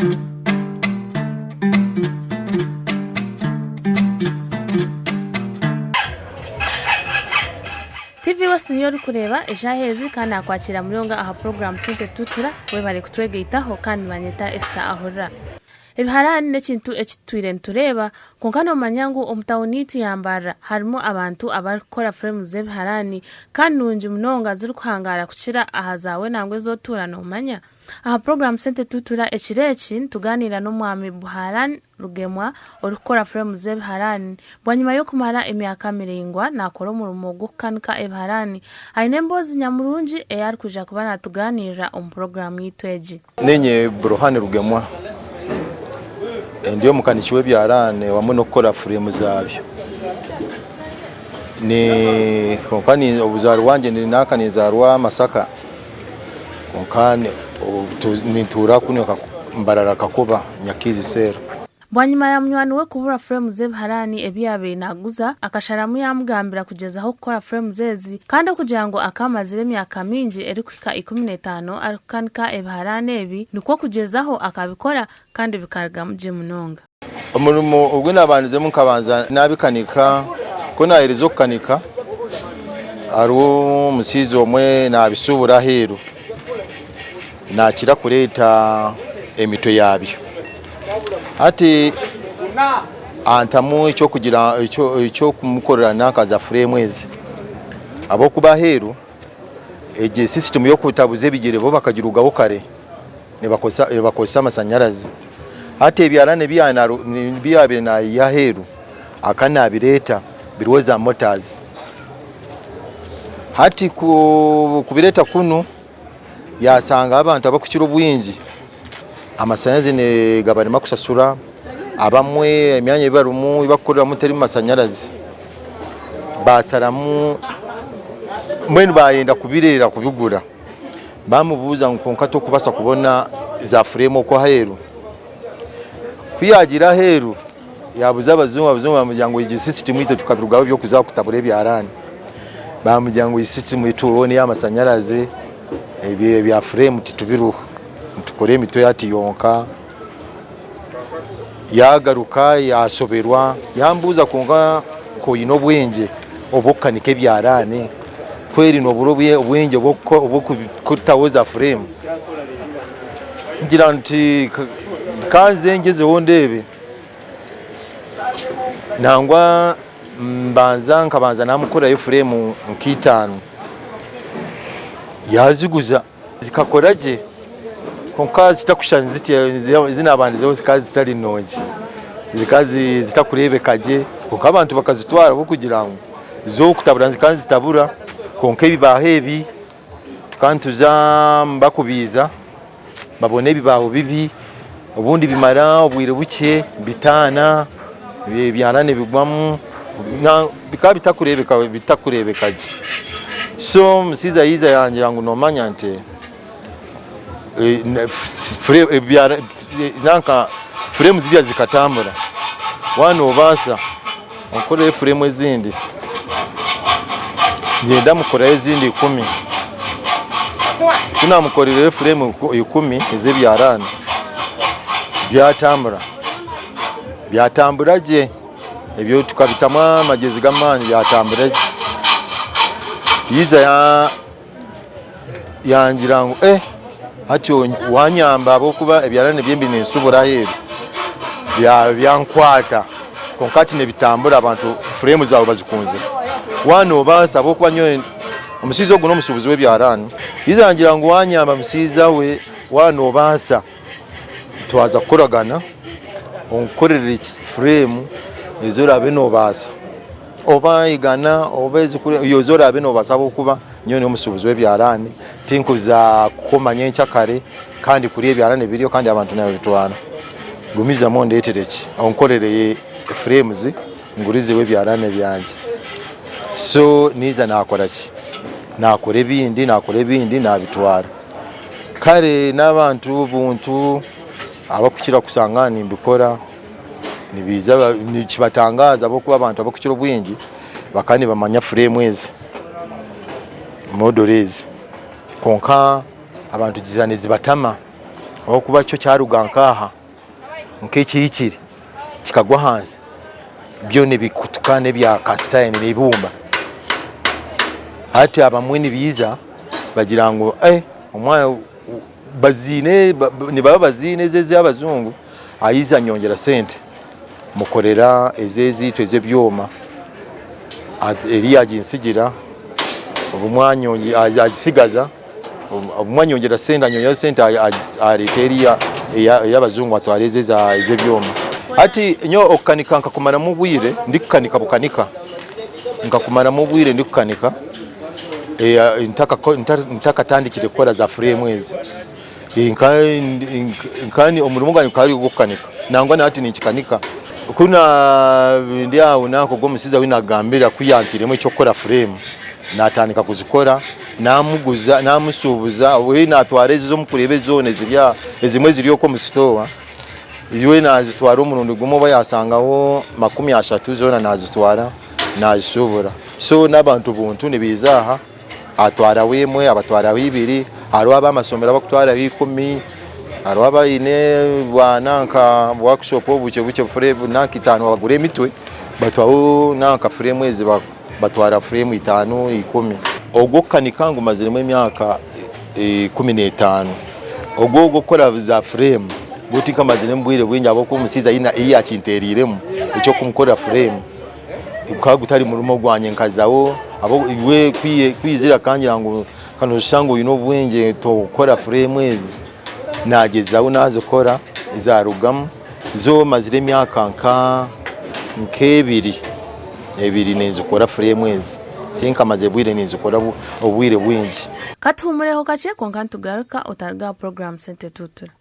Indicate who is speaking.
Speaker 1: TV West niyo orikureeba eshaaha ezi kandi nakwakira munonga aha puroguraamu Sente Tutura webare kutwegaitaho kandi nibanyeta Esther Ahurira. Ebiharaani n'ekintu eki tutwire nitureeba kwonka noomanya ngu omu tauni yaitu ya Mbarara harimu abantu abarikukora fureemu z'ebiharaani kandi nungi munonga zirikuhangaara kukira aha zaawe nangwa ezi otuura noomanya. Aha puroguraamu Sente Tutura ekiro eki nitugaaniira n'omwami Buharan Rugemwa orikukora fureemu z'ebiharaani. Bwanyima y'okumara emyaka miraingwa naakora omurimo gw'okukanika ebiharaani, aine emboozi nyamurungi ei arikwija kuba naatugaaniirira omu puroguraamu yaitu egi.
Speaker 2: Niinye Buruhani Rugemwa, ndi omukaniki w'ebyaraani hamwe n'okukora fureemu zaabyo. Kwonka obuzaare bwangye nanka ninzaarwa Masaka kwonka nintuura kunu Mbarara Kakoba Nyakiizi cell.
Speaker 1: Bwanyima ya munywani we kubura fureemu z'ebiharaani ebi yaabaire naaguza, akasharamu yaamugambira kugyezaho kukora fureemu ezi kandi okugira ngu akaba amazire emyaka mingi erikuhika 15 arikukanika ebiharaani ebi, nikwo kugyezaho akabikora kandi bikarugamu gye munonga.
Speaker 2: Omurimo ogu naabandizemu nkabanza naabikanika, ku naaherize okukanika hariho omushaija omwe naabishuubura aheeru naakira kureeta emitwe yaabyo. Hati antamu eky'okugira eky'okumukorera nanka za fureemu ezi ahabw'okuba aheeru egi sisitimu y'okutabuza ebigyere bo bakagirugaho kare nibakozesa amashanyarazi. Hati ebyaraani ebi yaabaire naiha aheeru akaba naabireeta biriho za motazi. Hati kubireeta kunu yaashanga abantu abarikukira obwingi amashanyarazi nigabarema kushashura, abamwe emyanya ei barimu ei barikukoreramu terimu mashanyarazi, baasharamu mbwenu baayenda kubireeba kubigura, baamubuuza ngu kwonka torikubaasa kubona za fureemu okwo aheeru? Ku yaagiire aheeru yaabuuza abajungu, abajungu baamugira ngu egi sisitimu itwe tukabirugaho eby'okuza kutabura ebyaraani, baamugira ngu egi sisitimu ei turiho n'ey'amashanyarazi ebyo ebya fureemu titubiriho, nitukora emitwe hati yonka. Yaagaruka yaashoberwa yambuuza kwonka k'oine obwengye obw'okukanika ebyaraani kweri noobura obwengye obw'okutaho za fureemu? Ngira nti ka nze ngyezeho ndeebe. Nangwa mbanza nkabanza namukorerayo fureemu nk'itaano yaziguza. Zikakora gye kwonka zitakushushana zityo ezi naabandizeho zikaba zitari nungi, zikaba zitakureebeka gye kwonka abantu bakazitwara ahabw'okugira ngu zo kutabura zikaba nizitabura kwonka ebibaaho ebi tukaba nituza bakubiiza babona ebibaaho bibi obundi bimara obwire bukye bitaana ebyana nibigwamu bikaba bitakureebeka gye. So omushaija yaija yangira ngu nomanya nti nanka fureemu zirya zikatambura waaba nobaasa onkorereyo fureemu ezindi. Niinyenda mukoreyo ezindi ikumi. Ku naamukoreireyo fureemu ikumi ez'ebyaraani byatambura, byatambura gye. Ebyo tukabitamu amagyezi g'amaani byatambura gye. Yaija yangira ngu eh hati wanyamba ahabw'okuba ebyaraani ebi ninshubura aheeru byankwata kwonka hati nibitambura abantu fureemu zaawe bazikunzire. Waaba noobaasa ahabw'okuba nyowe omushaija ogu n'omushuubuzi w'ebyaraani, yaija yangira ngu wanyamba mushaija we waaba noobaasa Twaza kukoragana onkorere fureemu ezi oraabe noobaasa oba igana oba ezi oraabe noobaasa ahabw'okuba nyowe ndi omushuubuzi w'ebyaraani tinkuza kukoma nyenkyakare kandi kuriya ebyaraani biriyo kandi abantu nibabitwara. Gumizamu ondeetere ki onkorere fureemu ngurizeho ebyaraani byangye. So naija naakora ki, naakora ebindi naakora ebindi naabitwara. Kare n'abantu buntu abarikukira kushanga nimbikora nibaija nikibatangaaza ahabw'okuba abantu abarikukira obwingi bakaba nibamanya fureemu ezi, modoro ezi kwonka abantu ziija nizibatama. Ahabw'okuba kyo kyaruga nk'aha nk'ekihikire kikagwa ahansi byo nibikutuka n'ebya kasitayini n'eibumba. Hati abamwe nibaija bagira ngu omwana baziine nibaba baziine ezi ez'abajungu aija anyongyera sente mukorera ezi ezaitu ez'ebyoma eriya agintsigira obumwe agisigaza. Obumwe anyongyera sente, anyongyera sente areeta eriya ey'abajungu atwara ezi ez'ebyoma. Hati nyowe okukanika nkakumaramu obwire ndikukanika bukanika, nkakumaramu obwire ndikukanika ntakatandikire kukora za fureemu ezi. Omurimo gwangye gukaba guri ogw'okukanika nangwa na hati ninkikanika. Ku ndi aho nanka ogwo omushaija ou naakugambira ku yanteiremu eky'okukora fureemu, naatandika kuzikora namuguza namushuubuza we naatwara ezi ez'omukureeba ezi zoona eziri aha ezimwe ziri okwo omu sitoowa we naazitwara omurundi gumwe oba yaasangaho 30 zoona naazitwara naazishuubura. So n'abantu buntu nibaija aha. Atwaraho emwe, abatwaraho ibiri, hariho ab'amasomero abakutwaraho ikumi, hariho abaine bwa nanka workshop obukye bukye furemu nanka itaano bagura emitwe batwaho nanka furemu ezi batwara furemu itaano ikumi. Ogw'okukanika ngumaziremu emyaka 15. Ogwo ogw'okukora za furemu gwo tinkamaziremu bwire bwingi ahabw'okuba omushaija ei yakinteereiremu eky'okumukorera furemu. Gukaba gutari murimo gwangye nkazaho we kwizire akangira ngu noshusha ngu oyine obwengye tokora furemu ezi, nagyezaho nazikora zarugamu, zo mazire emyaka nk'ebiri, ebiri ninzikora furemu ezi, tinkamazire bwire ninzikora obwire bwingi.
Speaker 1: Katuhumureho kakye kwonka nitugaruka otaruga aha puroguraamu Sente Tuutura.